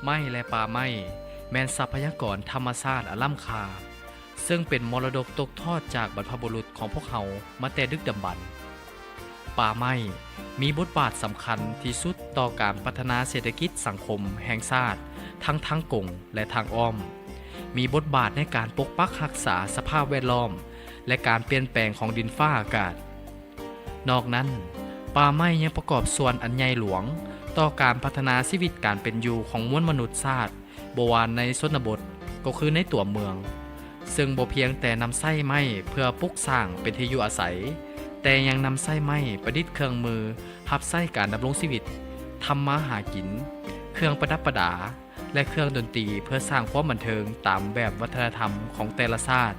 ໄມ້ ແລະ ປ່າໄມ້ ແມ່ນຊັບພະຍາກອນທຳມະຊາດອັນລ້ຳຄ່າ ເຊິ່ງເປັນມໍລະດົກຕົກທອດຈາກບັນພະບຸລຸດຂອງພວກເຮົາມາແຕ່ດຶກດຳບັນ. ປ່າໄມ້ມີບົດບາດສຳຄັນທີ່ສຸດຕໍ່ການພັດທະນາເສດຖະກິດສັງຄົມແຫ່ງຊາດ ທັງທາງກົງ ແລະ ທາງອ້ອມ, ມີບົດບາດໃນການປົກປັກຮັກສາສະພາບແວດລ້ອມ ແລະ ການປ່ຽນແປງຂອງດິນຟ້າອາກາດ. ນອກນັ້ນ, ປ່າໄມ້ຍັງປະກອບສ່ວນອັນໃຫຍ່ຫຼວງຕໍ່ການພັດທະນາຊີວິດການເປັນຢູ່ຂອງມວນມະນຸດຊາດ, ບໍ່ວ່າໃນຊົນນະບົດ ກໍຄືໃນຕົວເມືອງ, ເຊິ່ງບໍ່ພຽງແຕ່ນຳໃຊ້ໄມ້ເພື່ອປຸກສ້າງເປັນທີ່ຢູ່ອາໄສ, ແຕ່ຍັງນຳໃຊ້ໄມ້ປະດິດເຄື່ອງມືຮັບໃຊ້ການດຳລົງຊີວິດ, ທຳມາຫາກິນ, ເຄື່ອງປະດັບປະດາ ແລະ ເຄື່ອງດົນຕີເພື່ອສ້າງຄວາມບັນເທີງຕາມແບບວັດທະນະທຳຂອງແຕ່ລະຊາດ,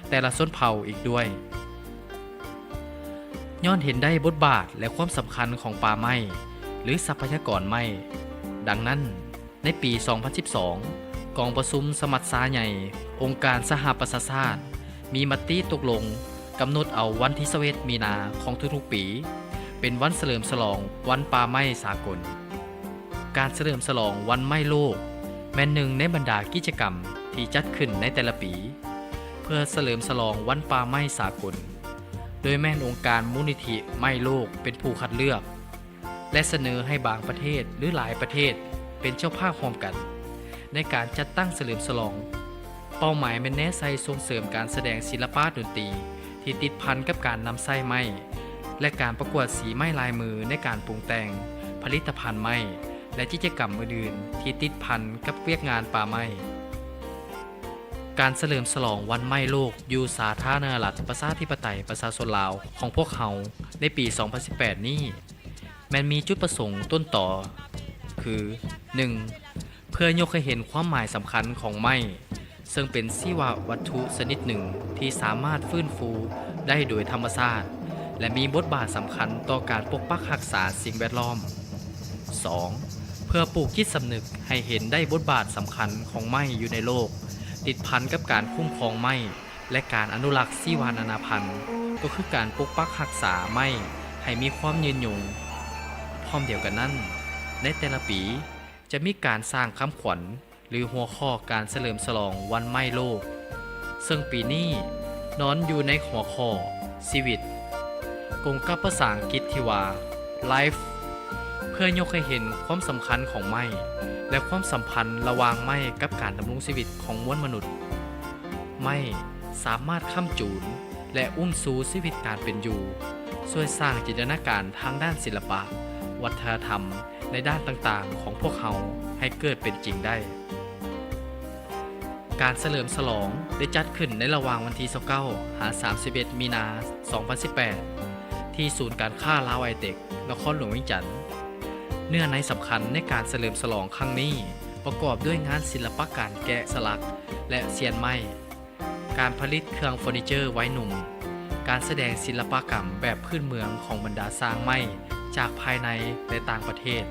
ແຕ່ລະຊົນເຜົ່າອີກດ້ວຍ. ຍ້ອນເຫັນໄດ້ບົດບາດ ແລະ ຄວາມສຳຄັນຂອງປ່າໄມ້ ຫຼື ຊັບພະຍາກອນໄມ້, ດັ່ງນັ້ນ, ໃນປີສອງພັນສິບສອງ ກອງປະຊຸມສະມັດຊາໃຫຍ່ອົງການສະຫະປະຊາຊາດ ມີມະຕິຕົກລົງກຳນົດເອົາວັນທີຊາວເອັດ ມີນາຂອງທຸກໆປີ ເປັນວັນສະເຫຼີມສະຫຼອງວັນປ່າໄມ້ສາກົນ. ການສະເຫຼີມສະຫຼອງວັນໄມ້ໂລກ ແມ່ນໜຶ່ງໃນບັນດາກິດຈະກຳທີ່ຈັດຂຶ້ນໃນແຕ່ລະປີ ເພື່ອສະເຫຼີມສະຫຼອງວັນປ່າໄມ້ສາກົນ, ໂດຍແມ່ນອົງການມູນນິທິໄມ້ໂລກເປັນຜູ້ຄັດເລືອກ ແລະ ສະເໜີໃຫ້ບາງປະເທດ ຫຼື ຫຼາຍປະເທດເປັນເຈົ້າພາບຮ່ວມກັນໃນການຈັດຕັ້ງສະເຫຼີມສະຫຼອງ. ເປົ້າໝາຍແມ່ນແນໃສ່ສົ່ງເສີມການສະແດງສິລະປະດົນຕີທີ່ຕິດພັນກັບການນຳໃຊ້ໄມ້ ແລະ ການປະກວດສີໄມ້ລາຍມືໃນການປຸງແຕ່ງຜະລິດຕະພັນໄມ້ ແລະ ກິດຈະກຳອື່ນໆທີ່ຕິດພັນກັບວຽກງານປ່າໄມ້. ການສະເຫຼີມສະຫຼອງວັນໄມ້ໂລກຢູ່ສາທາລະນະລັດປະຊາທິປະໄຕປະຊາຊົນລາວຂອງພວກເຮົາໃນປີສອງພັນສິບແປດນີ້ ແມ່ນມີຈຸດປະສົງຕົ້ນຕໍ ຄື ໜຶ່ງ ເພື່ອຍົກໃຫ້ເຫັນຄວາມໝາຍສຳຄັນຂອງໄມ້ ເຊິ່ງເປັນຊີວະວັດຖຸຊະນິດໜຶ່ງທີ່ສາມາດຟື້ນຟູໄດ້ໂດຍທຳມະຊາດ ແລະ ມີບົດບາດສຳຄັນຕໍ່ການປົກປັກຮັກສາສິ່ງແວດລ້ອມ. ສອງ ເພື່ອປູກຈິດສຳນຶກໃຫ້ເຫັນໄດ້ບົດບາດສຳຄັນຂອງໄມ້ຢູ່ໃນໂລກ, ຕິດພັນກັບການຄຸ້ມຄອງໄມ້ ແລະ ການອະນຸລັກຊີວະນານາພັນ, ກໍຄືການປົກປັກຮັກສາໄມ້ໃຫ້ມີຄວາມຍືນຍົງ. ພ້ອມດຽວກັນນັ້ນ, ໃນແຕ່ລະປີຈະມີການສ້າງຄຳຂວັນ ຫຼື ຫົວຂໍ້ການສະເຫຼີມສະຫຼອງວັນໄມ້ໂລກ, ເຊິ່ງປີນີ້ນອນຢູ່ໃນຫົວຂໍ້ຊີວິດ, ກົງກັບພາສາອັງກິດທີ່ວ່າ Life ເພື່ອຍົກໃຫ້ເຫັນຄວາມສຳຄັນຂອງໄມ້ ແລະ ຄວາມສຳພັນລະຫວ່າງໄມ້ກັບການດຳລົງຊີວິດຂອງມວນມະນຸດ. ໄມ້ສາມາດຄ້ຳຈູນ ແລະ ອຸ້ມຊູຊີວິດການເປັນຢູ່, ຊ່ວຍສ້າງຈິນຕະນາການທາງດ້ານສິລະປະ, ວັດທະນະທຳໃນດ້ານຕ່າງໆຂອງພວກເຮົາໃຫ້ເກີດເປັນຈິງໄດ້. ການສະເຫຼີມສະຫຼອງໄດ້ຈັດຂຶ້ນໃນລະຫວ່າງວັນທີຊາວເກົ້າ ຫາ ສາມສິບເອັດ ມີນາ ສອງພັນສິບແປດ ທີ່ສູນການຄ້າລາວໄອເຕັກ ນະຄອນຫຼວງວຽງຈັນ. ເນື້ອໃນສຳຄັນໃນການສະເຫຼີມສະຫຼອງຄັ້ງນີ້ປະກອບດ້ວຍງານສິລະປະການແກະສະຫຼັກ ແລະ ຊຽນໄມ້, ການຜະລິດເຄື່ອງເຟີນີເຈີໄວໜຸ່ມ, ການສະແດງສິລະປະກຳແບບພື້ນເມືອງຂອງບັນດາຊ່າງໄມ້ຈາກພາຍໃນ ແລະ ຕ່າງປະເທດ.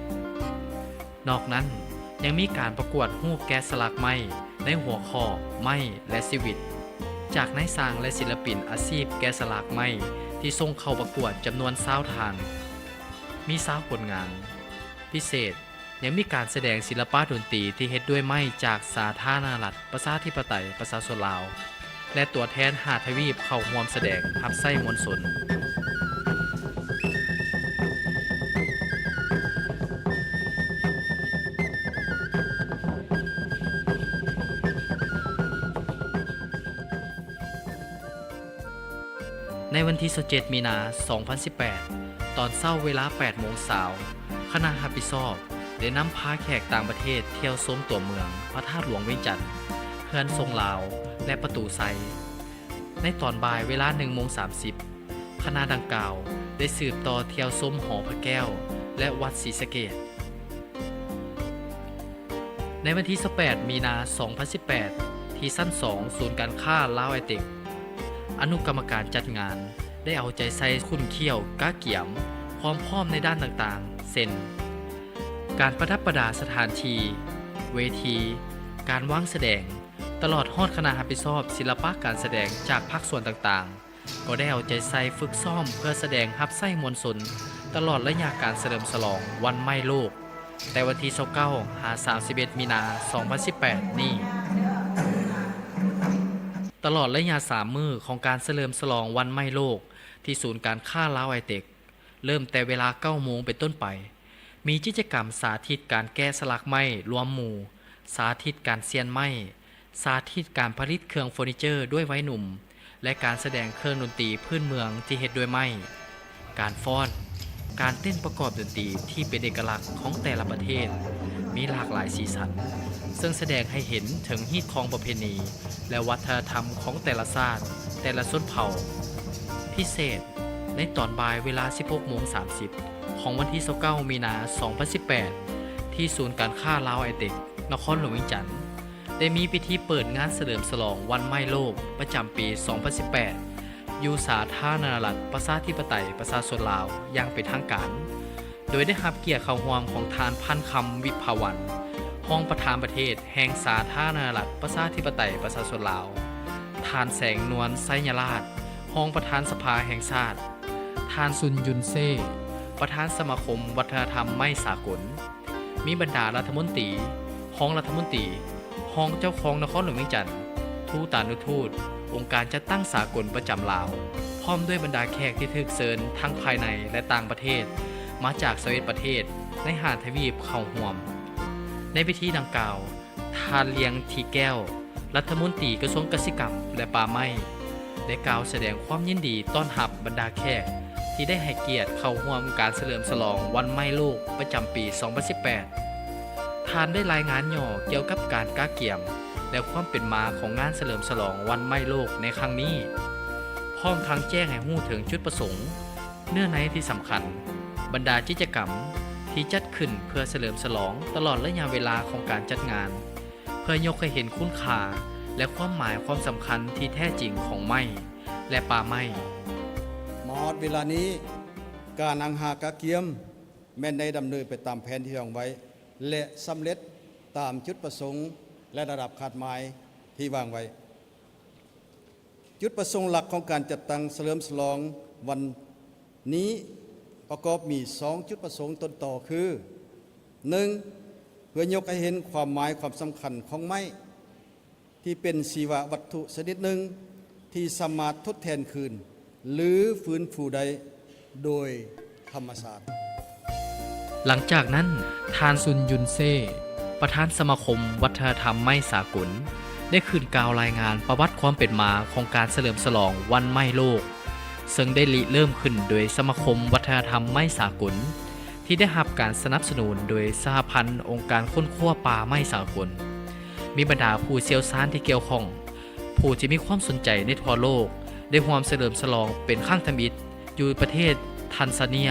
ນອກນັ້ນ, ຍັງມີການປະກວດຮູບແກະສະຫຼັກໄມ້ໃນຫົວຂໍ້ໄມ້ ແລະ ຊີວິດ ຈາກນາຍຊ່າງ ແລະ ສິລະປິນອາຊີບແກະສະຫຼັກໄມ້ທີ່ສົ່ງເຂົ້າປະກວດຈຳນວນຊາວທ່ານ. ມີຊາວຜົນງານ. ພິເສດ, ຍັງມີການສະແດງສິລະປະດົນຕີທີ່ເຮັດດ້ວຍໄມ້ຈາກສາທາລະນະລັດ ປະຊາທິປະໄຕ ປະຊາຊົນລາວ ແລະ ຕົວແທນຫ້າທະວີບເຂົ້າຮ່ວມສະແດງຮັບໃຊ້ມວນຊົນ. ໃນວັນທີຊາວເຈັດ ມີນາ ສອງພັນສິບແປດ ຕອນເຊົ້າເວລາ ແປດໂມງຊາວ ຄະນະຮັບຜິດຊອບໄດ້ນຳພາແຂກຕ່າງປະເທດທ່ຽວຊົມຕົວເມືອງ, ພະທາດຫຼວງວຽງຈັນ, ເຮືອນຊົງລາວ ແລະ ປະຕູໄຊ. ໃນຕອນບ່າຍເວລາ ໜຶ່ງໂມງສາມສິບ ຄະນະດັ່ງກ່າວໄດ້ສືບຕໍ່ທ່ຽວຊົມຫໍພະແກ້ວ ແລະ ວັດສີສະເກດ. ໃນວັນທີຊາວແປດ ມີນາ ສອງພັນສິບແປດ ທີ່ຊັ້ນສອງ ສູນການຄ້າລາວໄອເຕັກ, ອະນຸກຳມະການຈັດງານໄດ້ເອົາໃຈໃສ່ຂຸ້ນຂ້ຽວກະກຽມຄວາມພ້ອມໃນດ້ານຕ່າງໆ ເຊັ່ນ ການປະດັບປະດາສະຖານທີ່, ເວທີ, ການວາງສະແດງ, ຕະຫຼອດຮອດຄະນະຮັບຜິດຊອບສິລະປະການສະແດງຈາກພາກສ່ວນຕ່າງໆ ກໍໄດ້ເອົາໃຈໃສ່ຝຶກຊ້ອມເພື່ອສະແດງຮັບໃຊ້ມວນຊົນ ຕະຫຼອດໄລຍະການສະເຫຼີມສະຫຼອງວັນໄມ້ໂລກ. ແຕ່ວັນທີຊາວເກົ້າ ຫາ ສາມສິບເອັດ ມີນາ ສອງພັນສິບແປດ ນີ້. ຕະຫຼອດໄລຍະສາມມື້ຂອງການສະເຫຼີມສະຫຼອງວັນໄມ້ໂລກ ທີ່ສູນການຄ້າລາວໄອເຕັກ ເລີ່ມແຕ່ເວລາເກົ້າໂມງເປັນຕົ້ນໄປ, ມີກິດຈະກຳສາທິດການແກະສະຫຼັກໄມ້ລວມໝູ່, ສາທິດການສ່ຽນໄມ້, ສາທິດການຜະລິດເຄື່ອງເຟີນີເຈີດ້ວຍໄວໜຸ່ມ ແລະ ການສະແດງເຄື່ອງດົນຕີພື້ນເມືອງທີ່ເຮັດດ້ວຍໄມ້, ການຟ້ອນ, ການເຕັ້ນປະກອບດົນຕີທີ່ເປັນເອກະລັກຂອງແຕ່ລະປະເທດ, ມີຫຼາກຫຼາຍສີສັນ, ເຊິ່ງສະແດງໃຫ້ເຫັນເຖິງຮີດຄອງປະເພນີ ແລະ ວັດທະນະທຳຂອງແຕ່ລະຊາດ, ແຕ່ລະຊົນເຜົ່າ. ພິເສດ, ໃນຕອນບ່າຍເວລາສິບຫົກໂມງສາມສິບ ຂອງວັນທີຊາວເກົ້າ ມີນາ ສອງພັນສິບແປດ ທີ່ສູນການຄ້າລາວໄອເຕັກ ນະຄອນຫຼວງວຽງຈັນ ໄດ້ມີພິທີເປີດງານສະເຫຼີມສະຫຼອງວັນໄມ້ໂລກປະຈຳປີສອງພັນສິບແປດ ຢູ່ສາທາລະນະລັດປະຊາທິປະໄຕປະຊາຊົນລາວຢ່າງເປັນທາງການ, ໂດຍໄດ້ຮັບກຽດເຂົ້າຮ່ວມຂອງທ່ານ ພັນຄຳ ວິພາວັນ ຮອງປະທານປະເທດແຫ່ງສາທາລະນະລັດປະຊາທິປະໄຕປະຊາຊົນລາວ, ທ່ານ ແສງນວນ ໄຊຍະລາດ ຮອງປະທານສະພາແຫ່ງຊາດ, ທ່ານ ຊຸນ ຢຸນເຊ ປະທານສະມາຄົມວັດທະນະທຳໄມ້ສາກົນ, ມີບັນດາລັດຖະມົນຕີ, ຮອງລັດຖະມົນຕີ, ຮອງເຈົ້າຄອງນະຄອນຫຼວງວຽງຈັນ, ທູຕານຸທູດ, ອົງການຈັດຕັ້ງສາກົນປະຈຳລາວ, ພ້ອມດ້ວຍບັນດາແຂກທີ່ຖືກເຊີນທັງພາຍໃນ ແລະ ຕ່າງປະເທດ, ມາຈາກຊາວເອັດປະເທດໃນຫ້າທະວີບເຂົ້າຮ່ວມ. ໃນພິທີດັ່ງກ່າວ, ທ່ານ ລຽງ ທີແກ້ວ ລັດຖະມົນຕີກະຊວງກະສິກຳ ແລະ ປ່າໄມ້ ໄດ້ກ່າວສະແດງຄວາມຍິນດີຕ້ອນຮັບບັນດາແຂກທີ່ໄດ້ໃຫ້ກຽດເຂົ້າຮ່ວມການສະເຫຼີມສະຫຼອງວັນໄມ້ໂລກປະຈຳປີສອງພັນສິບແປດ. ທ່ານໄດ້ລາຍງານຫຍໍ້ກ່ຽວກັບການກະກຽມ ແລະ ຄວາມເປັນມາຂອງງານສະເຫຼີມສະຫຼອງວັນໄມ້ໂລກໃນຄັ້ງນີ້, ພ້ອມທັງແຈ້ງໃຫ້ຮູ້ເຖິງຈຸດປະສົງ, ເນື້ອໃນທີ່ສຳຄັນ, ບັນດາກິດຈະກຳທີ່ຈັດຂຶ້ນເພື່ອສະເຫຼີມສະຫຼອງຕະຫຼອດໄລຍະເວລາຂອງການຈັດງານ, ເພື່ອຍົກໃຫ້ເຫັນຄຸນຄ່າ ແລະ ຄວາມໝາຍຄວາມສຳຄັນທີ່ແທ້ຈິງຂອງໄມ້ ແລະ ປ່າໄມ້. ມາຮອດເວລານີ້, ການຫາງຫາກະກຽມແມ່ນໄດ້ດຳເນີນໄປຕາມແຜນທີ່ວາງໄວ້ ແລະ ສຳເລັດຕາມຈຸດປະສົງ ແລະ ລະດັບຄາດໝາຍທີ່ວາງໄວ້. ຈຸດປະສົງຫຼັກຂອງການຈັດຕັ້ງສະເຫຼີມສະຫຼອງວັນນີ້ປະກອບມີສອງຈຸດປະສົງຕົ້ນຕໍຄື, ໜຶ່ງ ເພື່ອຍົກໃຫ້ເຫັນຄວາມໝາຍຄວາມສຳຄັນຂອງໄມ້ ທີ່ເປັນຊີວະວັດຖຸຊະນິດໜຶ່ງທີ່ສາມາດທົດແທນຄືນ ຫຼື ຟື້ນຟູໄດ້ໂດຍທຳມະຊາດ. ຫຼັງຈາກນັ້ນ, ທ່ານ ຊຸນ ຢຸນເຊ ປະທານສະມາຄົມວັດທະນະທຳໄມ້ສາກົນ ໄດ້ຂຶ້ນກ່າວລາຍງານປະຫວັດຄວາມເປັນມາຂອງການສະເຫຼີມສະຫຼອງວັນໄມ້ໂລກ, ເຊິ່ງໄດ້ລິເລີ່ມຂຶ້ນໂດຍສະມາຄົມວັດທະນະທຳໄມ້ສາກົນ ທີ່ໄດ້ຮັບການສະໜັບສະໜູນໂດຍສະຫະພັນອົງການຄົ້ນຄວ້າປ່າໄມ້ສາກົນ. ມີບັນດາຜູ້ຊ່ຽວຊານທີ່ກ່ຽວຂ້ອງ, ຜູ້ທີ່ມີຄວາມສົນໃຈໃນທົ່ວໂລກ ໄດ້ຮ່ວມສະເຫຼີມສະຫຼອງເປັນຄັ້ງທຳອິດຢູ່ປະເທດທັນຊາເນຍ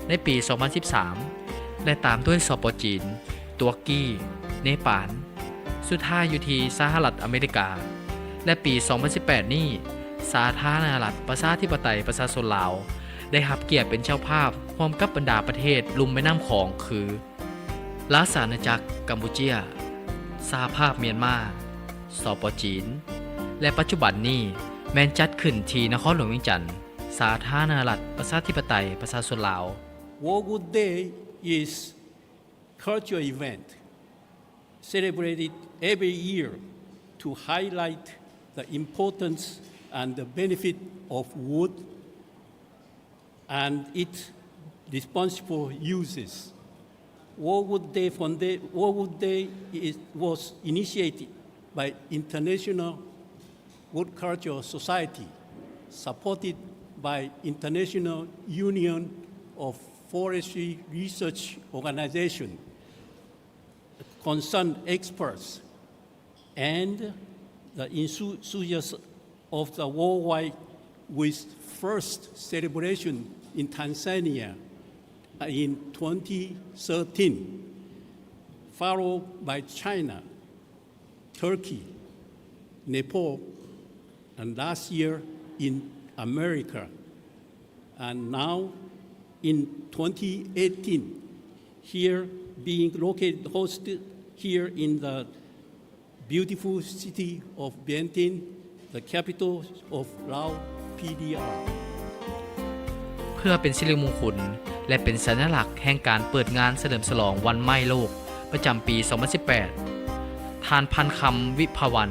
ໃນປີສອງພັນສິບສາມ ແລະ ຕາມດ້ວຍ ສປ ຈີນ, ຕຸລະກີ, ເນປານ, ສຸດທ້າຍຢູ່ທີ່ສະຫະລັດອາເມລິກາ ແລະ ປີສອງພັນສິບແປດນີ້, ສາທາລະນະລັດປະຊາທິປະໄຕປະຊາຊົນລາວ ໄດ້ຮັບກຽດເປັນເຈົ້າພາບຮ່ວມກັບບັນດາປະເທດລຸ່ມແມ່ນ້ຳຂອງຄື ລາຊະອານາຈັກກຳປູເຈຍ, ສະຫະພາບມຽນມາ, ສປ ຈີນ ແລະ ປັດຈຸບັນນີ້ແມ່ນຈັດຂຶ້ນທີ່ນະຄອນຫຼວງວຽງຈັນ, ສາທາລະນະລັດປະຊາທິປະໄຕປະຊາຊົນລາວ. Wallwood Day is cultural event celebrated every year to highlight the importance and the benefit of wood and its responsible uses. Wallwood Day Founda-, Wallwood Day is, was initiated by International Wood Culture Society, supported by International Union of Forestry Research Organization, concerned experts, and the enthusiasts of the worldwide, with first celebration in Tanzania in twenty thirteen, followed by China, Turkey, Nepal, and last year in America, and now in twenty eighteen, here being located, hosted here in the beautiful city of Vientiane, the capital of Lao P D R. ເພື່ອເປັນສິລິມຸງຄຸນ ແລະ ເປັນສັນຍະລັກແຫ່ງການເປີດງານສະເຫຼີມສະຫຼອງວັນໄມ້ໂລກ ປະຈຳປີສອງພັນສິບແປດ. ທ່ານ ພັນຄຳ ວິພາວັນ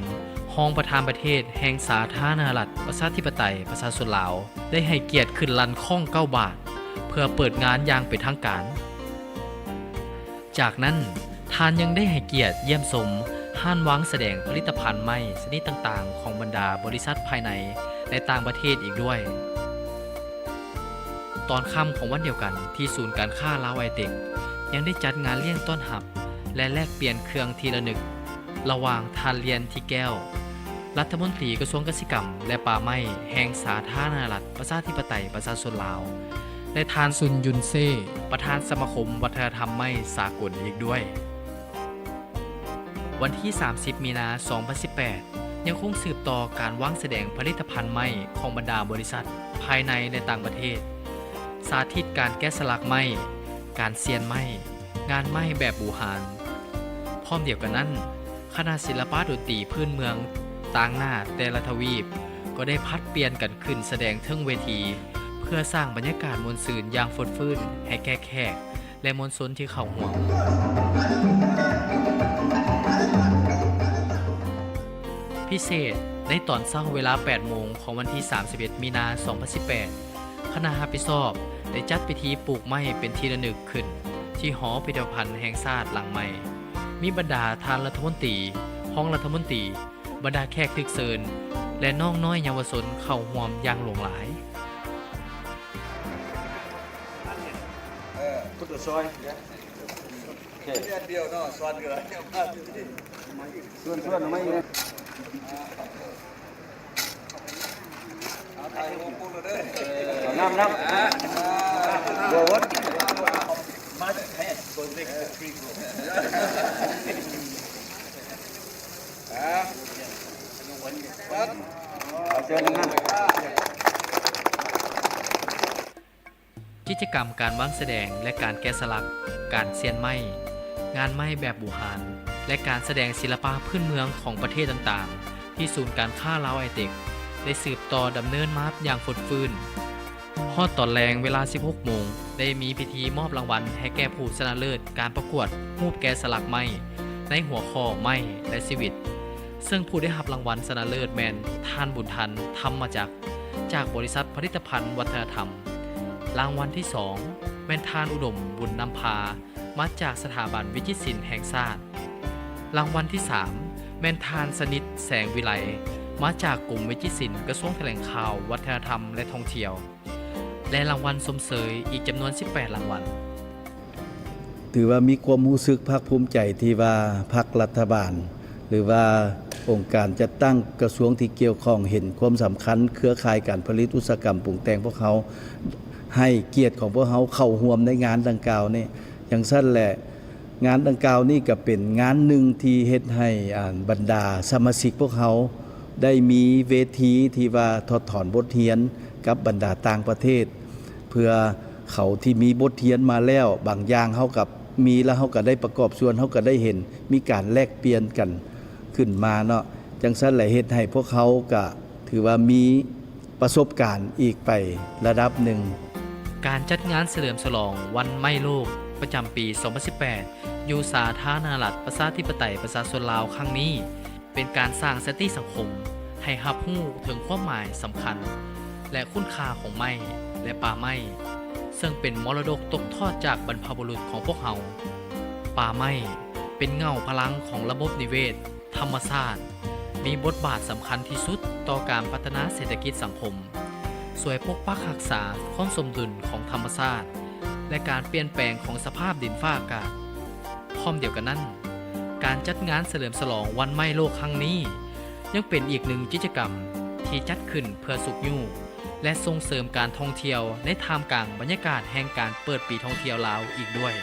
ຮອງປະທານປະເທດແຫ່ງສາທາລະນະລັດ ປະຊາທິປະໄຕ ປະຊາຊົນລາວ ໄດ້ໃຫ້ກຽດຂຶ້ນລັ່ນຄ້ອງເກົ້າບາດ ເພື່ອເປີດງານຢ່າງເປັນທາງການ. ຈາກນັ້ນ, ທ່ານຍັງໄດ້ໃຫ້ກຽດຢ້ຽມຊົມຮ້ານວາງສະແດງຜະລິດຕະພັນໄມ້ຊະນິດຕ່າງໆ ຂອງບັນດາບໍລິສັດພາຍໃນ ແລະ ຕ່າງປະເທດອີກດ້ວຍ. ຕອນຄ່ຳຂອງວັນດຽວກັນ, ທີ່ສູນການຄ້າລາວໄອເຕັກ ຍັງໄດ້ຈັດງານລ້ຽງຕ້ອນຮັບ ແລະ ແລກປ່ຽນເຄື່ອງທີ່ລະນຶກ ລະຫວ່າງທ່ານ ລຽນ ທີແກ້ວ ລັດຖະມົນຕີກະຊວງກະສິກຳ ແລະ ປ່າໄມ້ ແຫ່ງສາທາລະນະລັດ ປະຊາທິປະໄຕ ປະຊາຊົນລາວ ແລະ ທ່ານ ຊຸນ ຢຸນເຊ ປະທານສະມາຄົມວັດທະນະທຳໄມ້ສາກົນອີກດ້ວຍ. ວັນທີສາມສິບ ມີນາ ສອງພັນສິບແປດ ຍັງຄົງສືບຕໍ່ການວາງສະແດງຜະລິດຕະພັນໄມ້ຂອງບັນດາບໍລິສັດພາຍໃນ ແລະ ຕ່າງປະເທດ, ສາທິດການແກະສະຫຼັກໄມ້, ການຊຽນໄມ້, ງານໄມ້ແບບບູຮານ. ພ້ອມດຽວກັນນັ້ນ, ຄະນະສິລະປະດົນຕີພື້ນເມືອງຕາງໜ້າແຕ່ລະທະວີບ ກໍໄດ້ຜັດປ່ຽນກັນຂຶ້ນສະແດງເທິງເວທີ ເພື່ອສ້າງບັນຍາກາດມ່ວນຊື່ນຢ່າງຟົດຟື້ນໃຫ້ແກ່ແຂກ ແລະ ມວນຊົນທີ່ເຂົ້າຮ່ວມ. ພິເສດ, ໃນຕອນເຊົ້າເວລາແປດໂມງຂອງວັນທີສາມສິບເອັດ ມີນາ ສອງພັນສິບແປດ ຄະນະຮັບຜິດຊອບໄດ້ຈັດພິທີປູກໄມ້ເປັນທີ່ລະນຶກຂຶ້ນທີ່ຫໍພິພິທະພັນແຫ່ງຊາດຫຼັງໃໝ່. ມີບັນດາທ່ານລັດຖະມົນຕີ, ຮອງລັດຖະມົນຕີ, ບັນດາແຂກຖືກເຊີນ ແລະ ນ້ອງນ້ອຍເຍົາວະຊົນເຂົ້າຮ່ວມຢ່າງຫຼວງຫຼາຍ. ເອີ ພຸດທະຊອຍ ໂອເຄ ດຽວເນາະ ສອນກັນ ຊວນ ຊວນ ເອົາໄມ້ ເອົາຖ່າຍຮູບປຸ້ນເດີ ເອົານ້ຳ ນ້ຳ ເດີ ວອດ ເອົາເຊີນນັ້ນ ກິດຈະກຳການວາງສະແດງ ແລະ ການແກະສະຫຼັກ, ການຊຽນໄມ້, ງານໄມ້ແບບບູຮານ ແລະ ການສະແດງສິລະປະພື້ນເມືອງຂອງປະເທດຕ່າງໆ ທີ່ສູນການຄ້າລາວໄອເຕັກ ໄດ້ສືບຕໍ່ດຳເນີນມາຢ່າງຟົດຟື້ນ. ຮອດຕອນແລງເວລາສິບຫົກໂມງ ໄດ້ມີພິທີມອບລາງວັນໃຫ້ແກ່ຜູ້ຊະນະເລີດການປະກວດຮູບແກະສະຫຼັກໄມ້ ໃນຫົວຂໍ້ໄມ້ ແລະ ຊີວິດ, ເຊິ່ງຜູ້ໄດ້ຮັບລາງວັນຊະນະເລີດແມ່ນທ່ານ ບຸນທັນ ທຳມະຈັກ ຈາກບໍລິສັດຜະລິດຕະພັນວັດທະນະທຳ. ລາງວັນທີສອງ ແມ່ນທ່ານ ອຸດົມ ບຸນນຳພາ ມາຈາກສະຖາບັນວິຈິດສິນແຫ່ງຊາດ. ລາງວັນທີສາມ ແມ່ນທ່ານ ສະໜິດ ແສງວິໄລ ມາຈາກກົມວິຈິດສິນ ກະຊວງຖະແຫຼງຂ່າວ ວັດທະນະທຳ ແລະ ທ່ອງທ່ຽວ ແລະ ລາງວັນຊົມເຊີຍອີກຈຳນວນສິບແປດລາງວັນ. ຖືວ່າມີຄວາມຮູ້ສຶກພາກພູມໃຈທີ່ວ່າພັກລັດຖະບານ ຫຼືວ່າອົງການຈັດຕັ້ງກະຊວງທີ່ກ່ຽວຂ້ອງເຫັນຄວາມສຳຄັນເຄືອຂ່າຍການຜະລິດອຸດສາຫະກຳປຸງແຕ່ງພວກເຮົາ ໃຫ້ກຽດຂອງພວກເຮົາເຂົ້າຮ່ວມໃນງານດັ່ງກ່າວນີ້. ຈັ່ງຊັ້ນແຫຼະ ງານດັ່ງກ່າວນີ້ກໍເປັນງານໜຶ່ງທີ່ເຮັດໃຫ້ ອ່າ ບັນດາສະມາຊິກພວກເຮົາໄດ້ມີເວທີທີ່ວ່າຖອດຖອນບົດຮຽນກັບບັນດາຕ່າງປະເທດ ເພື່ອເຂົາທີ່ມີບົດຮຽນມາແລ້ວ ບາງຢ່າງເຮົາກໍມີ ແລ້ວເຮົາກໍໄດ້ປະກອບສ່ວນ ເຮົາກໍໄດ້ເຫັນ ມີການແລກປ່ຽນກັນຂຶ້ນມາເນາະ. ຈັ່ງຊັ້ນແຫຼະ ເຮັດໃຫ້ພວກເຮົາກໍຖືວ່າມີປະສົບການອີກໄປລະດັບໜຶ່ງ. ການຈັດງານສະເຫຼີມສະຫຼອງວັນໄມ້ໂລກ ປະຈຳປີສອງພັນສິບແປດ ຢູ່ສາທາລະນະລັດ ປະຊາທິປະໄຕ ປະຊາຊົນລາວຄັ້ງນີ້ ເປັນການສ້າງສະຕິສັງຄົມໃຫ້ຮັບຮູ້ເຖິງຄວາມໝາຍສຳຄັນ ແລະ ຄຸນຄ່າຂອງໄມ້ ແລະ ປ່າໄມ້ ເຊິ່ງເປັນມໍລະດົກຕົກທອດຈາກບັນພະບຸລຸດຂອງພວກເຮົາ. ປ່າໄມ້ເປັນເຫງົ້າພະລັງຂອງລະບົບນິເວດທຳມະຊາດ, ມີບົດບາດສຳຄັນທີ່ສຸດຕໍ່ການພັດທະນາເສດຖະກິດສັງຄົມ, ຊ່ວຍປົກປັກຮັກສາຄວາມສົມດຸນຂອງທຳມະຊາດ ແລະ ການປ່ຽນແປງຂອງສະພາບດິນຟ້າອາກາດ. ພ້ອມດຽວກັນນັ້ນ, ການຈັດງານສະເຫຼີມສະຫຼອງວັນໄມ້ໂລກຄັ້ງນີ້ ຍັງເປັນອີກໜຶ່ງກິດຈະກຳທີ່ຈັດຂຶ້ນເພື່ອຊຸກຍູ້ ແລະ ສົ່ງເສີມການທ່ອງທ່ຽວໃນທ່າມກາງບັນຍາກາດແຫ່ງການເປີດປີທ່ອງທ່ຽວລາວອີກດ້ວຍ.